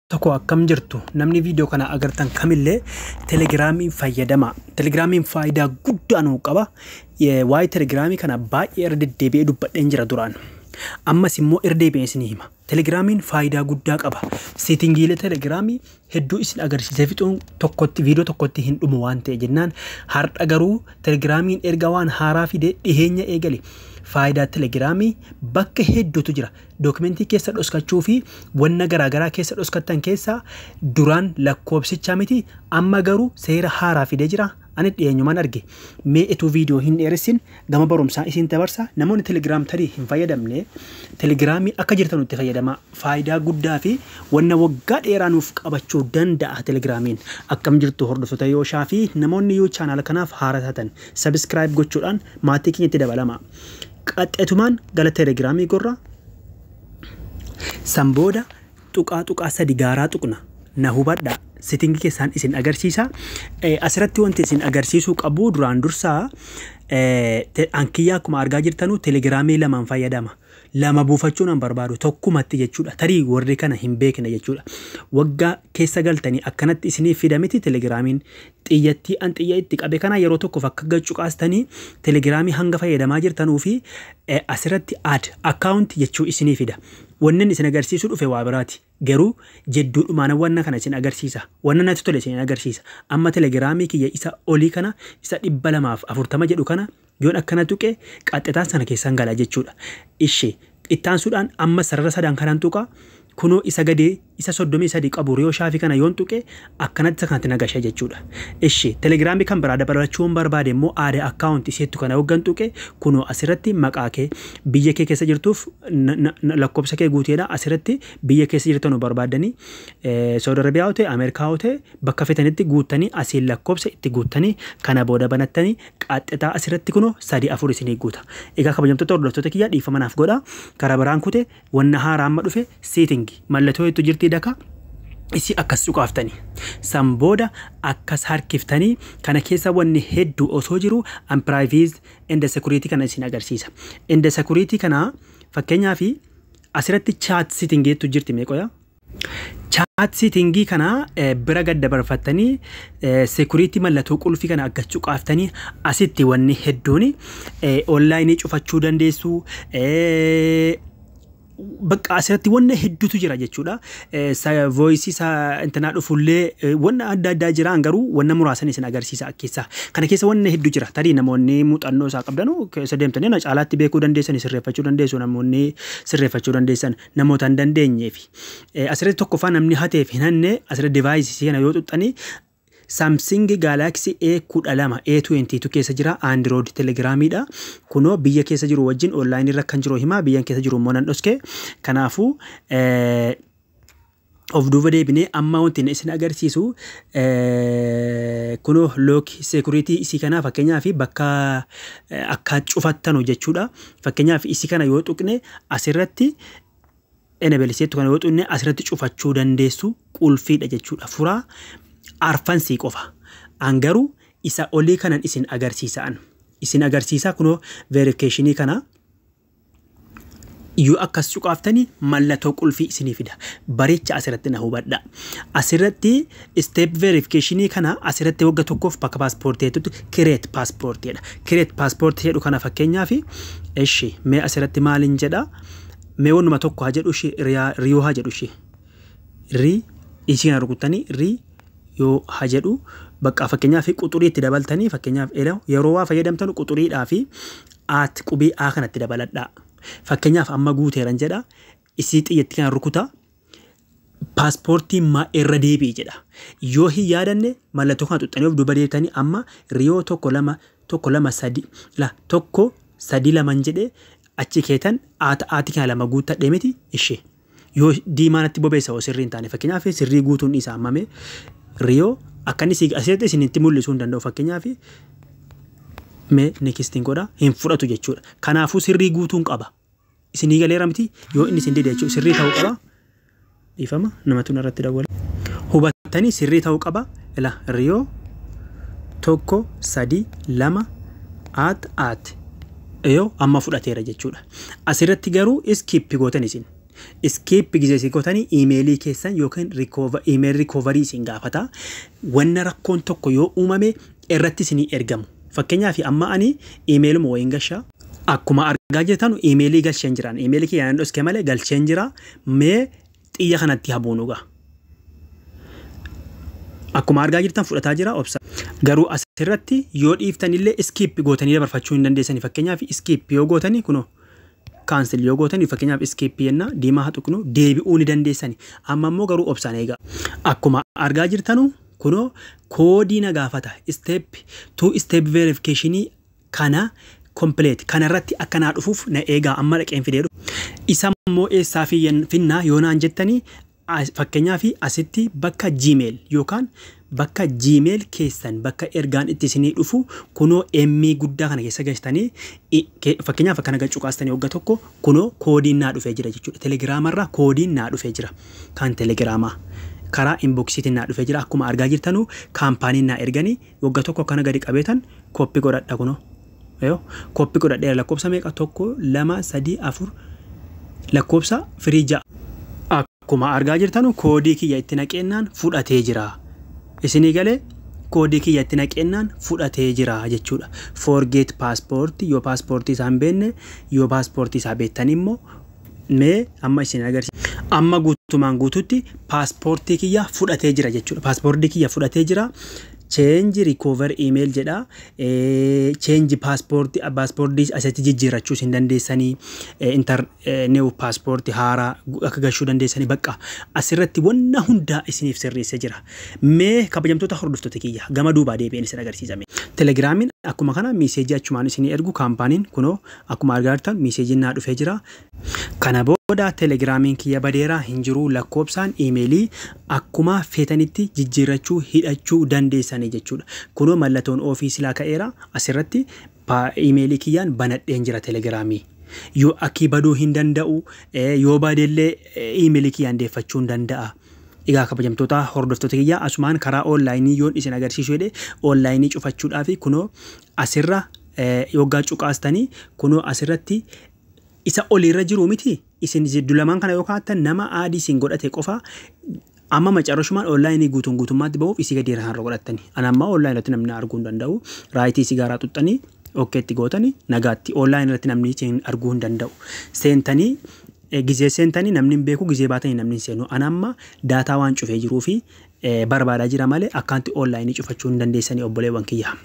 Tokko, akkam jirtu? Namni viidiyoo kana agartan kamillee Telegiraamiin fayyadama. Telegiraamiin faayidaa guddaa nuu qaba. Waa'ee Telegiraamii kana baay'ee irra deddeebi'ee dubbadheen jira duraan. Ammas immoo irra deebi'ee isinii hima. Telegiraamiin faayidaa guddaa qaba. Settingiilee Telegiraamii hedduu isin agarsiisee fixuun tokkotti viidiyoo tokkotti hin dhumu waan ta'e jennaan, har'a garuu Telegiraamiin erga waan haaraa fidee dhiheenya eegale. Faayidaa Telegiraamii bakka hedduutu jira. Dookimentii keessa dhoskachuu fi wanna garaagaraa keessa dhoskattan keessaa duraan lakkoofsichaa miti, amma garuu seera haaraa fidee jira. Ani dhiyeenyumaan arge. Mee ituu viidiyoo hin dheeressin gama barumsaa isin dabarsa. Namoonni Telegiraam tarii hin fayyadamne, Telegiraamii akka jirtan itti fayyadama. Faayidaa guddaa fi wanna waggaa dheeraa nuuf qabachuu danda'a Telegiraamiin. Akkam jirtu, hordoftoota Yooshaa fi namoonni yoo chaanaala kanaaf haaraa taatan, subscribe gochuudhaan maatii keenyatti dabalama. Qaxxeetumaan gara Telegiraamii gorra. San booda tuqaa tuqaa sadi gaaraa tuqna. Na hubadhaa. Settingii keessaan isin agarsiisa. Asirratti wanti isin agarsiisuu qabu, duraan dursaa ankiyyaa akkuma argaa jirtanu Telegiraamii lamaan fayyadama. Lama buufachuun an barbaadu tokkumatti jechuudha. Tarii warri kana hin beekne jechuudha. Waggaa keessa galtanii akkanatti isiniif fida miti Telegiraamiin? Xiyyattii an xiyya itti qabe kana yeroo tokkoof akka gaccuqaastanii Telegiraamii hanga fayyadamaa jirtanuu fi asirratti "add account" jechuu isinii fida. Wannan isin agarsiisuu dhufe waa biraati. Garuu jedduudhumaan wanna kana isin agarsiisa. Wanna natti tole isin agarsiisa. Amma Telegiraamii kiyya isa olii kana, isa 240 jedhu kana yoon akkana tuqe, qaxxetaan sana keessan gala jechuudha. Ishee ittaansuudhaan amma sarara sadan kanan tuqa. Kunoo isa gadee isa 33 qabu Riyoo Shaafii kana yoon tuqe, akkanatti isa kanatti nagasha jechuudha. Ishee Telegiraamii kan biraa dabalachuun barbaade immoo "add account" iseettu kana hoggan tuqe, kunoo asirratti maqaa kee, biyya kee keessa jirtuuf lakkoofsa kee guuteedha. Asirratti biyya keessa jirtan barbaaddanii, Saudi Arabiyaa yoo ta'e, Ameerikaa yoo ta'e, bakka fetanitti guuttanii, asiin lakkoofsa itti guuttanii, kana booda banattanii qaxxetaa asirratti kunoo sadi afur isinii guuta. Egaa kabajamtoota hordoftoota kiyyaa, dhiifama naaf godha. Karaa biraan kute. Wanna haaraa amma dhufe, setting mallattoo hedduu jirtii daka isi akkas cuqaaftanii, san booda akkas harkiftanii, kana keessa wanni hedduu osoo jiru an "privacy and security" kana isin agarsiisa. And security kana fakkeenyaa fi asirratti chat settingeetu jirti. Meeqoya? Chat settingii kana bira gad dabarfattanii, security mallattoo qulfii kana akka cuqaaftanii, asitti wanni hedduun onlineii cufachuu dandeessu. Bakka asirratti wanna hedduutu jira jechuudha. Voiceii intanaa dhufullee wanna adda addaa jiraan, garuu wanna muraasan isin agarsiisa keessa. Kana keessa wanna hedduu jira. Tarii namoonni muuxannoo isaa qabdanu keessa deemtanii na caalaatti beekuu dandeessan, sirreeffachuu dandeessu, namoonni sirreeffachuu dandeessan namoota hin dandeenyeef. Asirratti tokkoffaa namni hateef hin hanne, asirratti deviceii kana yoo xuxxanii, Samsung Galaxy A12 A22 keessa jira. Android Telegramiidha. Kunoo biyya keessa jiru wajjin online irra kan jiru himaa, biyya keessa jiru immoo nan dhoske. Kanaafuu of duuba deebinee amma wanti inni isin agarsiisu kunoo lock security isii kanaa, fakkeenyaaf bakka akka cufattanu jechuudha. Fakkeenyaaf isii kana yoo tuqne, asirratti enable iseettu kana yoo tuqne, asirratti cufachuu dandeessu, qulfiidha jechuudha. Furaa arfansii qofa. An garuu isa olii kanan isin agarsiisaan. Isin agarsiisaa, kunoo verificationii kana yoo akkas cuqaaftanii, mallattoo qulfii isinii fida. Bareecha, asirratti na hubadha. Asirratti step verificationii kana asirratti wagga tokkoof bakka paaspoortii jettutti create paaspoortiidha. Create paaspoortii jedhu kana fakkeenyaaf, ishi mee asirratti maaliin jedha? Mee wannuma tokko haa jedhu, ishi Riyoo haa jedhu, ishi rii ishii kana rukuttanii rii yoo haa jedhu. Bakka fakkeenyaaf quxurii itti dabaltanii, fakkeenyaaf yeroo waa fayyadamtan quxuriidhaa fi at qubee A kanatti dabaladhaa. Fakkeenyaaf amma guuteeran jedha. Isii xiyyatti kana rukuta. Paaspoortii maa irra deebi'i jedha. Yoo hin yaadanne, mallattoo kana xuxxanii of duuba deebitanii, amma Riyoo 1 2 1 2 3 la 1 3 2 jedhee achi keetan at ati kana lama guuttadhee miti ishee. Yoo diimaa natti bobeessa oo sirrii hin taane, fakkeenyaaf sirrii guutuun isaa ammame Riyoo akka inni asirratti isinitti mul'isuu hin danda'u. Fakkeenyaaf mee nextiin godha, hin fudhatu jechuudha. Kanaafuu sirrii guutuun qaba. Isinii galeera miti? Yoo inni isin dide jechuudha, sirrii ta'uu qaba. Dhiifama, namatu narratti dawwala. Hubattanii, sirrii ta'uu qaba. Ila Riyoo 1 3 2 at at yoo amma fudhateera jechuudha. Asirratti garuu skip gootan isin. Skip gizee isin gootanii iimeelii keessan yookiin email recovery isin gaafata. Wanna rakkoon tokko yoo uumame irratti isinii ergamu. Fakkeenyaaf amma ani iimeeluma wayiin gashaa. Akkuma argaa jirtan iimeelii galcheen jiran. Iimeelii kiyya nan dhoskee malee galcheen jira. Mee xiyya kanatti habuunu gaa. Akkuma argaa jirtan fudhataa jira obsa. Garuu asirratti yoo dhiiftanillee skip gootanii dabarfachuu hin dandeessani. Fakkeenyaaf skip yoo gootanii, kunoo cancel yoo gootanii, fakkeenyaaf skip jenna, diimaa haa tuqnu, deebi'uu ni dandeessani. Amma immoo garuu obsaan eegaa. Akkuma argaa jirtanu kunoo koodii na gaafata. Step two step verification kana complete kanarratti akka naa dhufuuf na eegaa, amma dhaqeen fidee dhufu. Isa immoo eessaa finnaa yoo naan jettanii, fakkeenyaaf asitti bakka Gmail yookaan bakka Gmail keessan bakka ergaan itti isinii dhufu kunoo emmii guddaa kana keessa galchitanii, fakkeenyaaf akkana cuqaastanii waggaa tokko kunoo koodiin naa dhufee jira jechuudha. Telegiraamarraa koodiin naa dhufee jira. Kan telegiraamaa karaa inboxiitiin naa dhufee jira. Akkuma argaa jirtanuu kaampaaniin naa erganii waggaa tokko akkana gadi qabeetan copy godhadha kunoo. Copy godhadheera. Lakkoofsa meeqa? Tokko, lama, sadii, afur, lakkoofsa firii 6. Akkuma argaa jirtanu koodii kiyya itti naqeennaan fudhatee jira. Isinii galee, koodii kiyya itti naqeennaan fudhatee jira jechuudha. Forget password yoo paaspoortii isaa hin beekne, yoo paaspoortii isaa beektan immoo mee amma isin agarsiisa. Amma guutumaan guututti paaspoortii kiyya fudhatee jira jechuudha. Paaspoortii kiyya fudhatee jira. Change recovery email jedha. Change paaspoortii, paaspoortii asitti jijjiirrachuus hin dandeessanii. Enter new paaspoortii haaraa akka gashuu dandeessanii, bakka asirratti wanna hundaa isiniif sirreessee jira. Mee kabajamtoota hordoftoota kiyya, gama duubaa deebi'een isin agarsiisame. Telegiraamiin akkuma kana miiseejii achumaan isinii ergu kaampaaniin. Kunoo akkuma argaa jirtan miiseejiin naa dhufee jira. Kana booda telegiraamiin kiyya badeeraa hin jiru, lakkoofsaan iimeelii akkuma feetanitti jijjiirrachuu hidhachuu dandeessanii jechuudha. Kunoo mallattoon off silaa ka'eera, asirratti iimeelii kiyyaan banadheen jira telegiraamii. Yoo akki baduu hin danda'u, yoo badellee iimeelii kiyyaan deeffachuu hin danda'a. Egaa kabajamtoota hordoftoota kiyyaa, asumaan karaa onlaayinii yoon isin agarsiisu jedhe, onlaayinii cufachuudhaaf kunoo asirra yoggaa cuqaastanii kunoo asirratti isa oliirra jiru miti, isin jiddu lamaan kana yoo kaa'attan nama add isin godhate qofa. Amma macarrashumaan onlaayinii guutuun guutummaatti bahuuf isii gadi irra godhattani. Ana amma onlaayinii irratti namni arguu hin danda'u. Right sigaaraa xuxxanii okaytti gootanii nagaatti onlaayinii irratti namni isin arguu hin danda'u. Seentanii gizee seentanii namni hin beeku, gizee baatanii namni hin seenu. Ana amma daataa waan cufee jiruu fi barbaadaa jira malee akkaanti onlaayinii cufachuu hin dandeessanii, obboleewwan kiyya.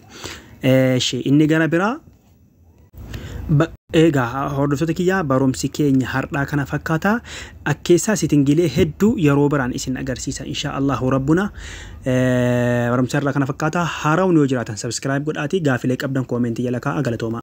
Inni gara biraa, egaa hordoftoota kiyyaa, barumsi keenya har'aa kana fakkaata. Akkeessaa settingiilee hedduu yeroo biraan isin agarsiisa insha Allahu rabbuna. Barumsa har'aa kana fakkaata. Haarawni yoo jiraatan subscribe godhaatii gaafilee qabdan commentii jala kaa'aa. Galatooma.